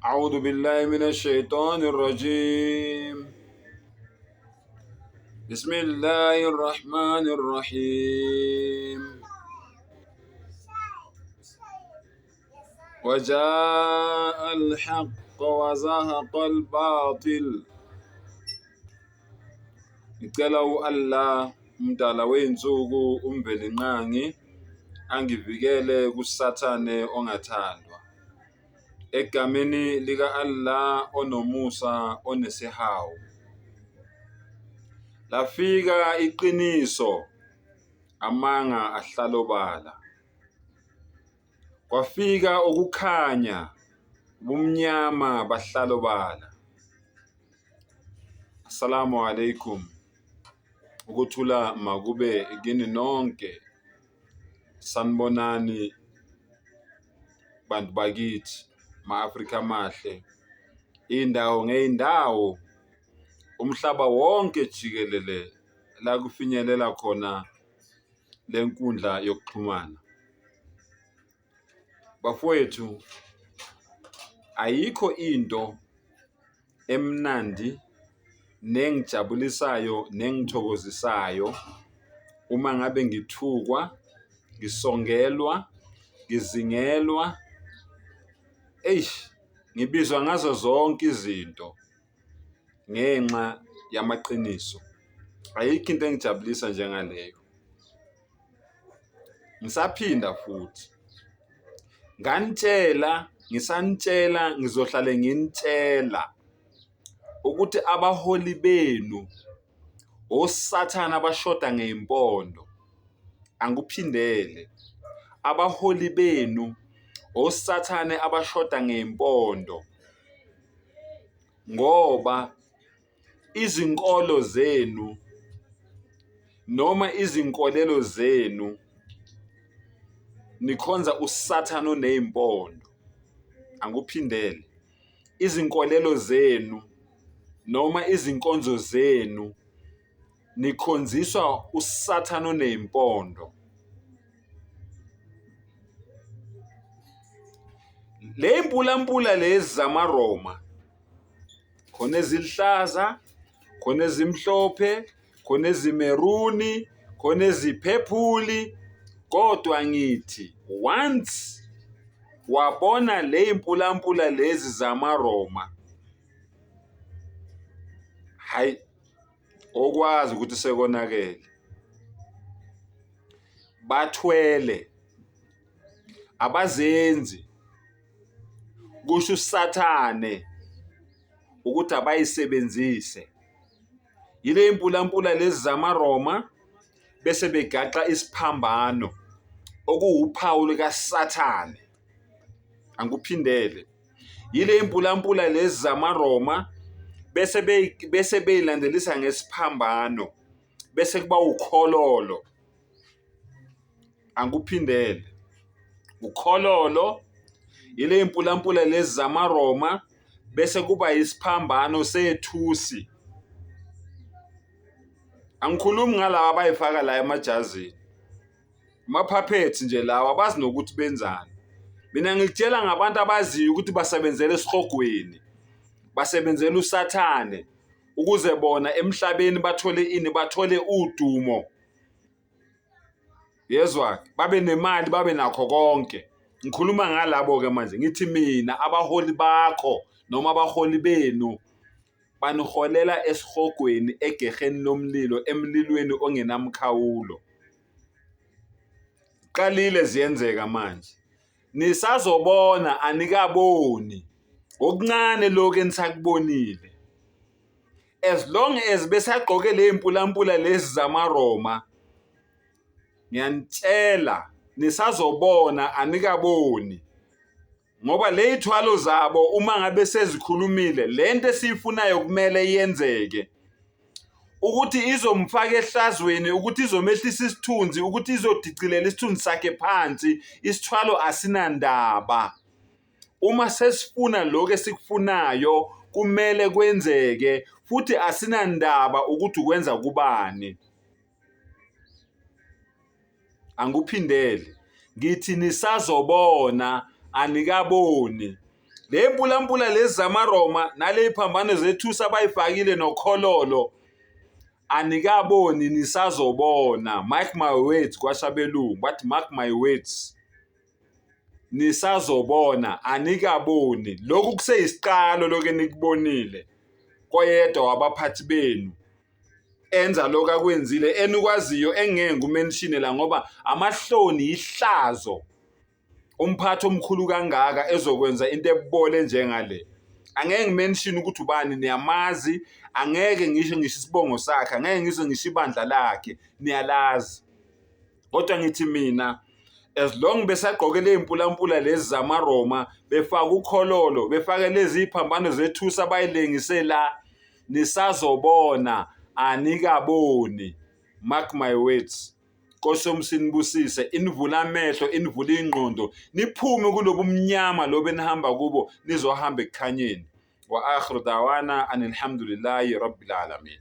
أعوذ بالله من الشيطان الرجيم بسم الله الرحمن الرحيم وجاء الحق وزهق الباطل Ngicela u-Allah umdala wey'nsuku uMvelinqangi angivikele kuSathane ongathandwa. Egameni lika-Allah onomusa onesihawu. Lafika iqiniso, amanga ahlala obala. Kwafika ukukhanya, ubumnyama bahlala obala. Assalamu alaikum. Ukuthula makube kini nonke. Sanibonani bantu bakithi, ma-Afrika amahle, iy'ndawo ngey'ndawo, umhlaba wonke jikelele la kufinyelela khona le nkundla yokuxhumana. Bafowethu, ayikho into emnandi nengijabulisayo nengithokozisayo uma ngabe ngithukwa, ngisongelwa, ngizingelwa, eish, ngibizwa ngazo zonke izinto ngenxa yamaqiniso. Ayikho into engijabulisa njengaleyo. Ngisaphinda futhi nganitshela, ngisanitshela, ngizohlale nginitshela ukuthi abaholi benu osathane abashoda ngey'mpondo. Angikuphindele, abaholi benu osathane abashoda ngey'mpondo ngoba izinkolo zenu noma izinkolelo zenu nikhonza uSathane oney'mpondo. Angikuphindele, izinkolelo zenu noma izinkonzo zenu nikhonziswa uSathane oney'mpondo. Le mpulampula lezi zamaRoma khona eziluhlaza, khona ezimhlophe, khona ezimeruni, khona eziphephuli, kodwa ngithi once wabona le mpulampula lezi zamaRoma, hayi okwazi ukuthi sekonakele. Bathwele, abazenzi. Kusho uSathane ukuthi abayisebenzise. Yile mpulampula lezi zamaRoma bese begaxa isiphambano okuwuphawu lukaSathane. Angikuphindele. Yile mpulampula lezi zamaRoma bese bese beyilandelisa ngesiphambano bese kuba ukhololo. Angikuphindele. Ukhololo yile mpulampula lezi zamaRoma bese kuba isiphambano sethusi. Angikhulumi ngalaba abayifaka la emajazini. Ama-puppets nje lawa abazi nokuthi benzani. Mina ngikutshela ngabantu abaziyo ukuthi basebenzela esihogweni. Basebenzela uSathane ukuze bona emhlabeni bathole ini, bathole udumo. Yezwa-ke, babe nemali babe nakho konke. Ngikhuluma ngalabo-ke manje, ngithi mina abaholi bakho noma abaholi benu baniholela esihogweni egeheni lomlilo emlilweni ongenamkhawulo. Qalile ziyenzeka manje. Nisazobona anikaboni. Okuncane lokhu enisakubonile. As long as besagqoke le mpulampula lezi zamaRoma, ngiyanitshela nisazobona anikaboni. Ngoba le iy'thwalo zabo uma ngabe sezikhulumile le nto esiyifunayo kumele yenzeke. Ukuthi izomfaka ehlazweni, ukuthi izomehlisa isithunzi, ukuthi izodicilela isithunzi sakhe phansi, isithwalo asinandaba. Uma sesifuna lokhu esikufunayo kumele kwenzeke futhi asinandaba ukuthi ukwenza kubani. Angikuphindele, ngithi nisazobona anikaboni. Le mpulampula lezi zamaRoma nale phambano zethusa abayifakile nokhololo anikaboni nisazobona. Mark my words, kwasho abelungu bathi mark my words. Nisazobona anikaboni. Lokhu kuseyisiqalo lokho enikubonile koyedwa wabaphathi benu enza lokho akwenzile enikwaziyo engeke ngumenshine la ngoba amahloni ihlazo umphathi omkhulu kangaka ezokwenza into ebole njengale. Angeke ngimenshine ukuthi ubani niyamazi, angeke ngisho ngisho isibongo sakhe, angeke ngize ngisho ibandla lakhe, niyalazi. Kodwa ngithi mina as long besagqoke ley'mpulampula lezi zamaRoma befake ukhololo befake lezi y'phambano zethusa abayilengise la nisazobona anikaboni mark my words. Nkosi yomsinibusise inivule amehlo inivule ingqondo niphume kulobu mnyama lobu enihamba kubo nizohamba ekukhanyeni. Wa akhiru dawana anilhamdulillahi rabbil alamin.